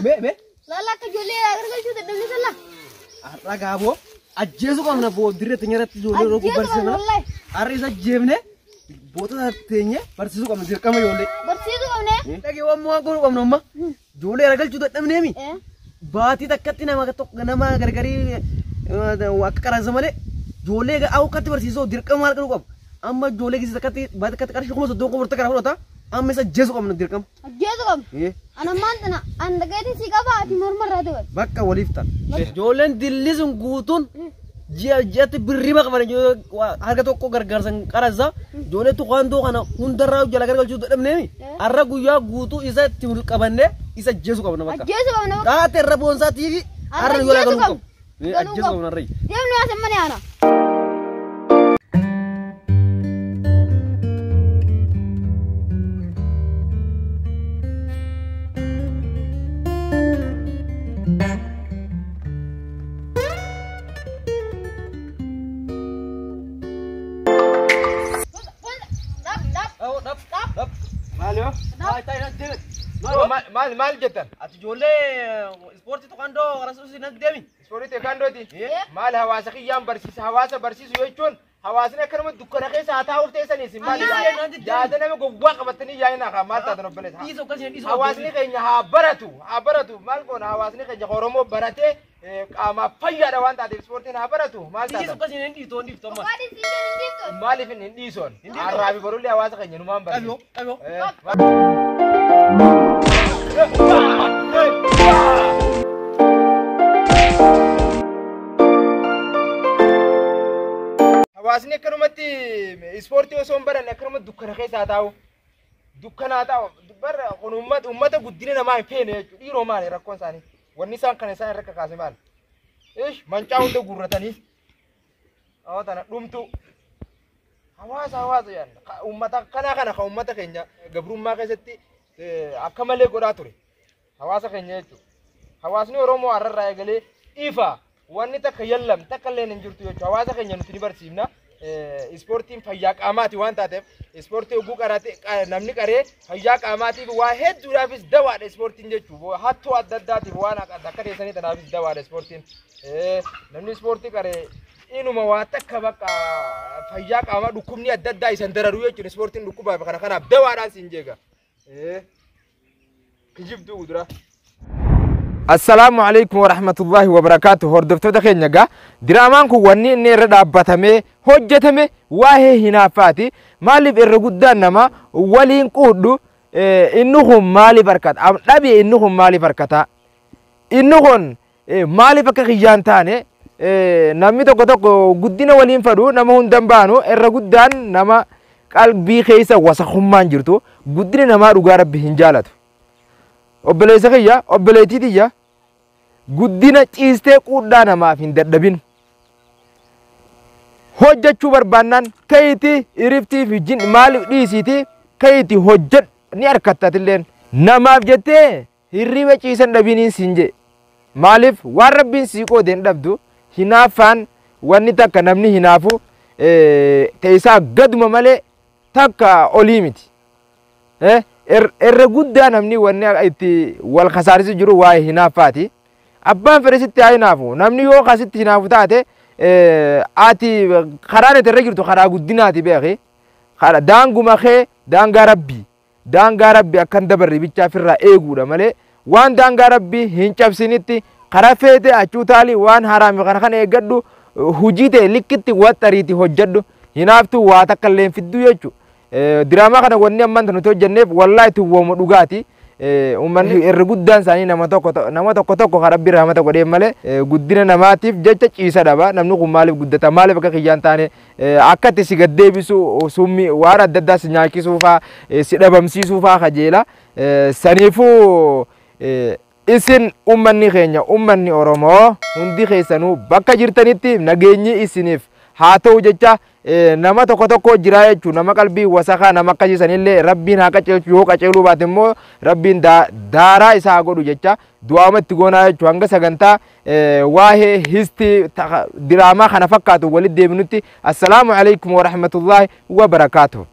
Mee mee. Laala akka ijoollee gargalchuu dadhabne salla. Har'a gaaboo ajjeesuu qabna boo dirree teenyarratti ijoollee yeroo Ajjeesuu qabna barsiisna. wallahi. Har'a isa ajjeefne boota teenye barsiisuu qabna dirqama ijoollee. Barsiisuu qabne. Dhagee waan waan goonuu qabna amma. Ijoollee gargalchuu dadhabneemi. Baatii takkatti nama tokko nama gargarii akka qaraasa malee ijoollee akkatti barsiisuu dirqama maal qabu qabu. Amma ijoollee keessa takkatti baatii takkatti qarshii 30,000 qofa kana fudhata. Amma isa ajjeesuu qabna dirqama. Ajjeesuu qabna. Ana ammaan tana an dhagaeetiin si qaba ati morma irraa dabal. Bakka waliif ta'a. Ijoolleen dilli sun guutuun ji'a ji'atti birrii qaban harka tokko gargaarsan qarasa. Ijoollee tuqaandoo kana hundarraa jala gargalchuu dadhabneemi. Har'a guyyaa guutuu isa itti qabannee isa ajjeesuu qabna bakka. Ajjeesuu qabna bakka. Taate irra boonsaa tiivi har'a nu jala galuu qabu. Ajjeesuu qabna har'a. Deemnu yaa mana yaana. Maal yoo? Maal maal jettan? Ati ijoollee ispoortii tuqaandoo qarasuus natti deemi. Ispoortii teekaandooti. Maal hawaasa kiyyaan barsiisa hawaasa barsiisu jechuun hawaasni akkanuma dukkana keessa haa taa'uuf teessaniis maal yaada nama gowwaa qabatanii yaa'ina haa maal taatan obboleessa. Dhiisoo akkasii dhiisoo. Hawaasni keenya haa baratu haa baratu maal goona hawaasni keenya Oromoo baratee qaamaaf fayyaadha waan taateef ispoortiin haa baratu maal Dhiisoo taatan. akkasii hin dhiisoo hin dhiiftu amma. Maaliif hin dhiisoon? Har'aa fi borullee hawaasa keenya numaan barsiisa. Qabiyoo qabiyoo. Hawaasni akkanumatti ispoortii osoo hin baranne akkanumatti dukkana keessa haa taa'u. Dukkana haa taa'u. Bara kun uummata uummata guddina namaa hin feene jechuudha. Dhiiroo maali rakkoon isaanii? Wanni isaan kana isaan irra kakaase maali? Ish mancaa hunda guurratanii. Hawa tana dhumtu. Hawaasa hawaasa yaadna. Uummata kanaa kana kan uummata keenya gabrummaa keessatti akka malee godhaa ture. Hawaasa keenya jechuudha. Hawaasni Oromoo har'arraa eegalee ifa wanni takka yallam takka illee hin jirtu jechuudha. Hawaasa keenya nuti ni barsiifna. Ispoortiin fayyaa qaamaati waan taateef ispoortii oguu qarate namni qaree fayyaa qaamaatiif waa hedduudhaafis dawaadha ispoortiin jechuudha. Hattuu adda addaatiif waan akka teessanii tanaafis dawaadha ispoortiin. Namni ispoortii qaree inuma waa takka bakka fayyaa qaamaa dhukkubni adda addaa isan dararu jechuudha. Ispoortiin dhukkubaaf kana kanaaf dawaadhaan siin jeega. Kijibduu gudura. Assalaamu alaikum warahmatullahi wabarakaatu. Hordoftoota keenya gaa diraamaan kun wanni inni irra dhaabbatamee hojjetame waa'ee hinaaffaati. Maaliif irra guddaan nama waliin quudhu inni kun maaliif harkata? Dhabe inni kun maaliif harkata? Inni kun maaliif akka kiyyaan taane namni tokko tokko guddina waliin fedhu nama hundan baanu irra guddaan nama qalbii keessa wasakummaan jirtu guddina namaa dhugaa rabbi hin jaalatu. Obboleessa kiyya obboleettii tiyya guddina ciistee quudhaa namaaf hin dadhabin. Hojjechuu barbaannaan kayitii iriftii fi jin maaliif dhiisiitii kayitii hojjedhu ni harkattatilleen namaaf jettee hirriba ciisan dhabiniin siin jedhe. Maaliif waan rabbiin sii qoode hin dhabdu hinaaffaan wanni takka namni hinaafu teessaa gaduma malee takka olii miti. Irra guddaa namni wanni itti wal kasaarisi jiru waa'ee hinaaffaati. Abbaan fedhe sitti haa hinaafu. Namni yoo kasitti hinaafu taate ati karaan itti irra jirtu karaa guddinaati beeki. Daanguma kee daangaa rabbii. Daangaa rabbii akka hin dabarre bichaa ofirraa eeguudha malee waan daangaa rabbii hin cabsinitti karaa feete achuu taali waan haraami kana kana eeggadhu hujii ta'e likkitti waxxariiti hojjedhu hinaaftuu waa takka illee hin fidduu jechuudha. Diraamaa kana wanni ammaan nuti hojjenneef wallaahi tuwwoomu dhugaati. Uummanni irri guddaan isaanii nama tokko nama tokko tokko kan rabbi rahmata godhee malee guddina namaatiif jecha ciisa dhaba. Namni kun maaliif guddata maaliif akka kiyyaan taane akka itti si gaddeebisu summii waan adda addaa si nyaachisuu faa si dhabamsiisuu faa kajeela. Saniifuu isin uummanni keenya uummanni Oromoo hundi keessanuu bakka jirtanitti nageenyi isiniif haa ta'u jecha nama tokko tokko jira jechuun nama qalbii wasakaa nama akkasiisanillee rabbiin haa qaceelchu yoo qaceeluu baate immoo rabbiin daaraa isaa godhu jecha du'aama itti goonaa jechuun hanga sagantaa waa'ee histii diraamaa kana fakkaatu walitti deebinutti assalaamu alaikum warahmatullaahi wabarakaatuh.